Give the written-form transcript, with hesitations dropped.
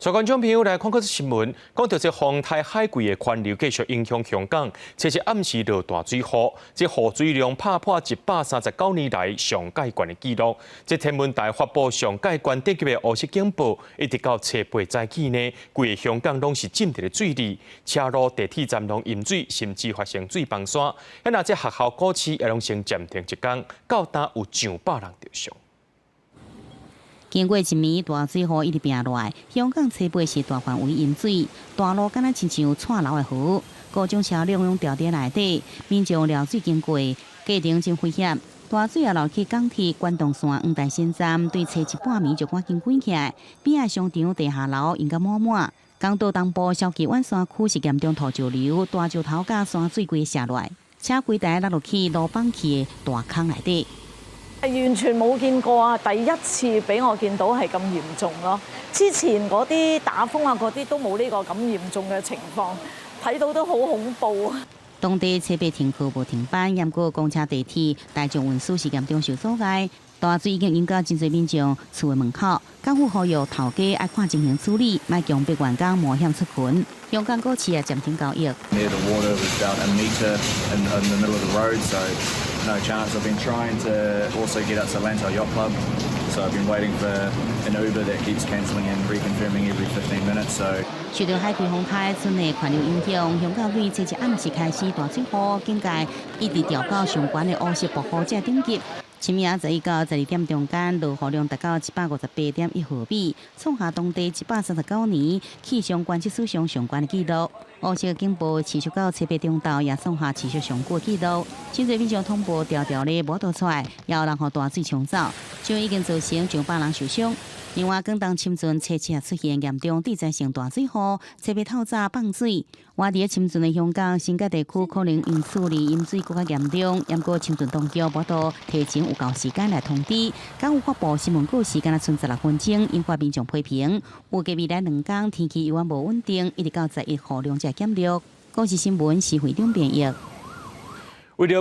帶觀眾朋友來看個新聞，講到這風颱海葵的環流繼續影響香港，這是暗時落大水雨，這雨水量拍破139年來上蓋懸的紀錄。這天文台發布上蓋懸等級的烏色警報，一直到初八早起呢，規个香港攏是浸佇咧水裡，車路、地鐵站攏淹水，甚至發生水崩山。啊，若這學校、股市也攏先暫停一工，到今有上百人著傷。經過一暝大水雨一直拚落來，香港初八是大範圍淹水，大路敢若親像蔡流的河，各種車輛攏牢佇內底，民眾撩水經過，過程真危險。大水也流去港鐵觀塘線黃大仙站，對初七半暝就趕緊關起來，邊仔商場地下樓淹甲滿滿。港島東部筲箕灣山區是嚴重土石流，大石頭佮山水規瀉落來，車規台落落去路崩去的大坑內底。完全冇見過啊！第一次俾我見到係咁嚴重咯。之前嗰啲打風啊，嗰啲都冇呢個咁嚴重嘅情況，睇到都好恐怖啊！當地初八停課無停班，毋過公車、地鐵、大眾運輸是嚴重受阻礙。大水已經淹到真濟民眾厝的門口，港府呼籲頭家愛看情形處理，莫強迫員工冒險出勤。香港股市也暫停交易。 The water was about a meter in the middle of the road, so no chance. I've been trying to also get out to Lantau Yacht Club, so I've been waiting for an Uber that keeps cancelling and reconfirming every 15 minutes. So 受到海葵風颱春的環流影響，香港對初一暗時開始大水雨警戒，一直調到上懸的烏色暴雨這等級。深夜11到12點中間，落雨量達到158.1毫米，創下當地139年氣象觀測史上上懸的紀錄。烏色警報持續到初八中晝，也創下持續上久的紀錄。真濟民眾通報牢牢咧無倒出來，也有人予大水沖走，就已經造成上百人受傷。另外，廣東深圳初七出現嚴重地災性大水雨，初八透早放水。倚佇深圳的香港新界地區可能因處理淹水閣較嚴重，毋過深圳當局無度提前有夠時間來通知。港府發布新聞稿時間賰16分鐘，引發民眾批評。預計未來2工天氣猶原無穩定，一直到11雨量才減弱。公視新聞施惠中編譯。